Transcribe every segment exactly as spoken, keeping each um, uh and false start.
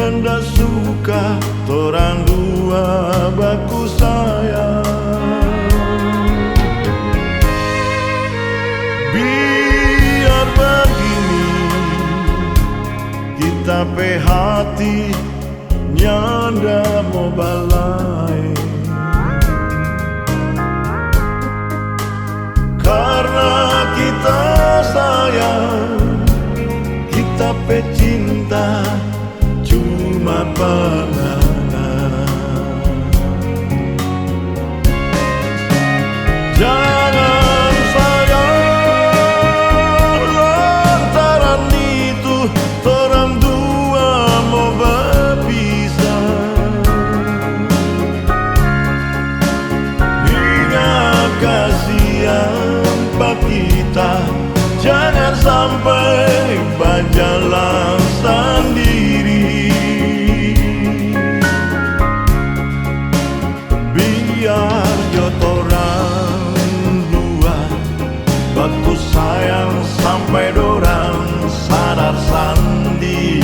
Nyanda suka torang dua baku sayang. Biar bagini, kita pe hati nyanda mo balae. Karna kita sayang, kita pe cinta cuma pa ngana. Jangan sayang, lantaran itu torang dua mo bapisah. Inga kasiang pa kita, jangan sampe bajalang sandiri. Biar jo torang dua baku sayang sampe dorang sadar sandiri.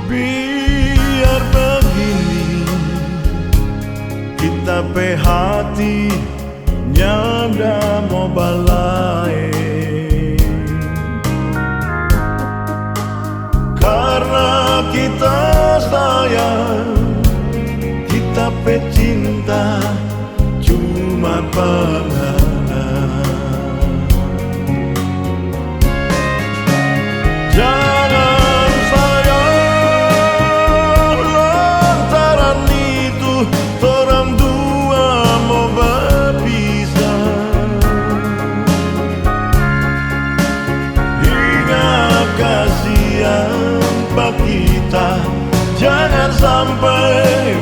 Biar bagini, kita pe hati nyanda mo balae. Karna kita sayang, kita pe cinta cuma pa ngana. Jangan sayang, lantaran itu torang dua mo bapisah. Inga kasiang pa kita, jangan sampe